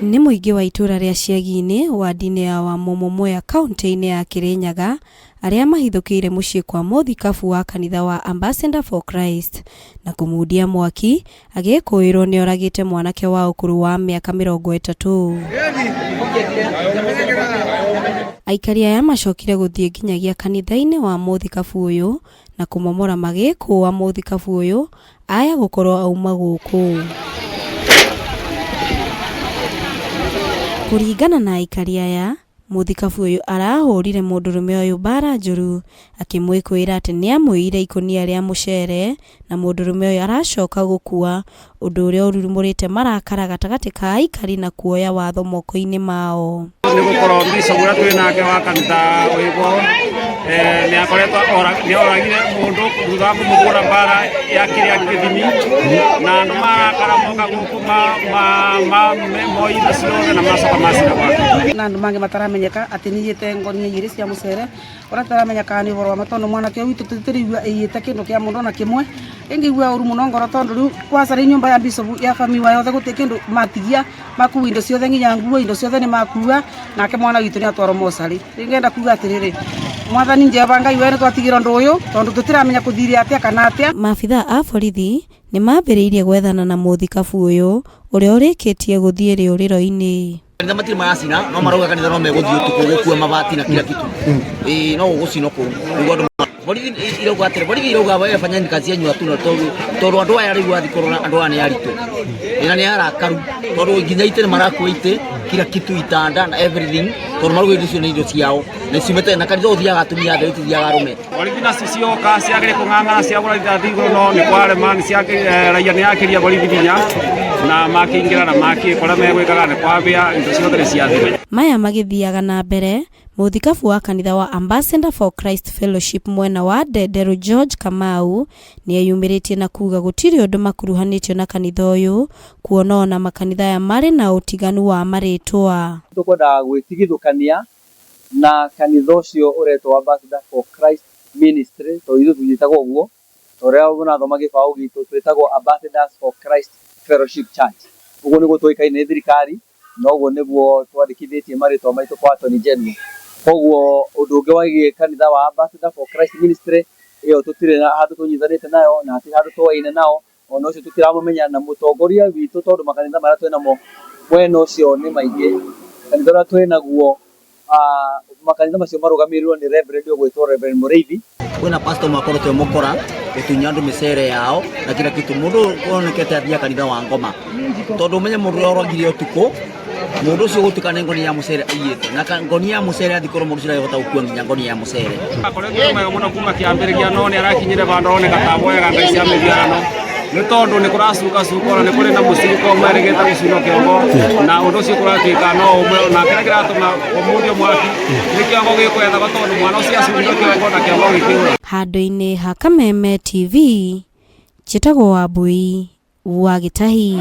Nĩ mũingĩ wa itũra rĩa Ciagi-inĩ wadi-inĩ ya Wamumu Mwea kaunti-inĩ ya Kirinyaga arĩa mahithũkĩire mũciĩ kwa mũthikabu wa kanitha wa Ambassador for Christ na kũmundia mwaki agĩkũĩrwo nĩoragĩte mwanake wa ũkũrũ wa mĩaka 30. Aikari aya macokire gũthiĩ nginyagia kanitha-inĩ wa mũthikabu ũyũ na kũmomora magĩkũa mũthikabu ũyũ aya gũkorwo auma gũkũ. Kũringana na aikari aya, mũthikabu ũyũ arahũrire mũndũrũme ũyũ mbara njũru akĩmwĩkũĩra atĩ nĩamũiyire ikũnia rĩa mũcere na mũndũrũme ũyũ aracoka gũkua, ũndũ ũrĩa ũrurumũrĩte marakara gatagatĩ ka aikari na kuoya watho moko-inĩ mao. Nĩ gũkorwo bishop ũrĩa twĩ nake wa kanitha wĩbo nĩ akoretwo nĩ oragire mũndũ thutha wa kũmũhũra mbara ya kĩrĩa gĩthimi na andũ marakara moka gũkũ moi indo ciothe na macoka macina gwake. Na andũ mangĩ mataramenyeka atĩ nĩiyĩte ngonia igĩrĩ cia mũcere ũrĩa tũtaramenya kana nĩ ũhoro wa ma tondũ mwanake ũyũ witũ tũtirĩigua ĩiyĩte kĩndũ kĩa mũndũ ona kĩmwe. Ĩngĩigua ũru mũno ngoro tondũ rĩu kwanza rĩu nyũmba ya bishop ya bamiwa yothe gũtirĩ kĩndũ matigia, makua indo ciothe nginya nguo, indo ciothe nĩ makua, nake mwana witũ nĩ atwarwo mocarĩ. Rĩu ngenda kuga atĩrĩrĩ, Mwathani Jehova Ngai we nĩ twatigĩra ũndũ ũyũ tondũ tũtiramenya kũthire atĩa kana atĩa. Maabithaa a borithi nĩ mambĩrĩirie gwethana na mũthikabu ũyũ ũrĩa ũrĩkĩtie gũthiĩ rĩũrĩro-inĩ. Kanitha matirĩ maracina no marauga kanitha no megũthiĩ ũtukũ gũkua mabati na kila kitu. Ĩĩ no gũgũcinwo kũu. Nĩguo andũ borithi irauga atĩrĩ, borithi irauga wewe fanyeni kazi yenyu hatuna tondũ tondũ andũ aya rĩu wathiĩ kũrora andũ aya nĩ aritũ na nĩ arakaru tondũ nginya itĩ nĩ marakua itĩ kila kitu itanda na everything tondũ marauga indo icio nĩ indo ciao na ciumĩte na kanitha ũthiaga atumia othe ũtithiaga arũme. Borithi nacio cioka ciagĩrĩ kũng'ang'ana ciagũra rithathi igũrũ no nĩ kwarema raia nĩ yakĩria borithi hinya na makĩingĩra na makĩkora megwĩkaga nĩ kwambĩa indo ciothe nĩ ciathira. Maya magĩthiaga na mbere, mũthikabu wa kanitha wa Ambassador for Christ Fellowship mwena wa Ndenderu George Kamau nĩeyumĩrĩtie na kuga gũtirĩ ũndũ makuruhanĩtio na kanitha ũyũ kuona ona makanitha aya marĩ na ũtiganu wa marĩtwa. Tũkwendaga gwĩtigithũkania na kanitha ũcio ũretwo Ambassador for Christ Ministry tondũ ithuĩ tũtiĩtagwo ũguo, ta ũrĩa mũrathoma gĩbaũ gitũ twĩtagwo Ambassadors for Christ Fellowship Church. Ũguo nĩguo tũĩkaine nĩ thirikari na ũguo nĩguo twandĩkithĩtie marĩtwa maitũ kwa Attorney General. Koguo ũndũ ũngĩ wĩgiĩ kanitha wa Ambassador for Christ Ministry ĩyo tũtirĩ na handũ tũnyitanĩte nayo na hatirĩ handũ tũaine nao, ona ũcio tũtiramũmenya na mũtongoria witũ tondũ makanitha marĩa twĩnamo mwena ũcio nĩ maingĩ. Kanitha ũrĩa twĩnaguo makanitha macio marũgamĩrĩirwo nĩ Reverend ũgwĩtwo Reverend Mũrĩithi. Kwĩna pastor ũmwe akoretwo e mũkora gũtunya andũ mĩcere yao na kila kitu. Mũndũ wonekete athiaga kanitha wa ngoma tondũ ũmenye mũndũ ũrĩa oragire ũtukũ mũndũ ũcio gũtuĩka nĩ ngonia ya mũcere aiyĩte na ngonia ya mũcere athikũrwo mũndũ ũcio ndangĩhota gũkua nginya ngonia ya mũcere. Akoretwo mwega mũno kuma kĩambĩrĩria no nĩ arakinyire vandũ aroneka ta woyaga ngai cia mĩhianano nĩ tondũ nĩ kũracukacuka ona nĩ kũrĩ na mũcirika ũmwe erĩgĩte gũcinwo kĩongo na ũndũ ũcio kũratuĩka no ũmwe na kĩrĩa kĩratũma kũmundio mwaki nĩ kĩongo gĩkwethagwo tondũ mwana ũcio acurirwo kĩongo na kĩongo gĩkĩũra. Handũ-inĩ ha Kameme TV, njĩtagwo Wambui wa Gĩtahi.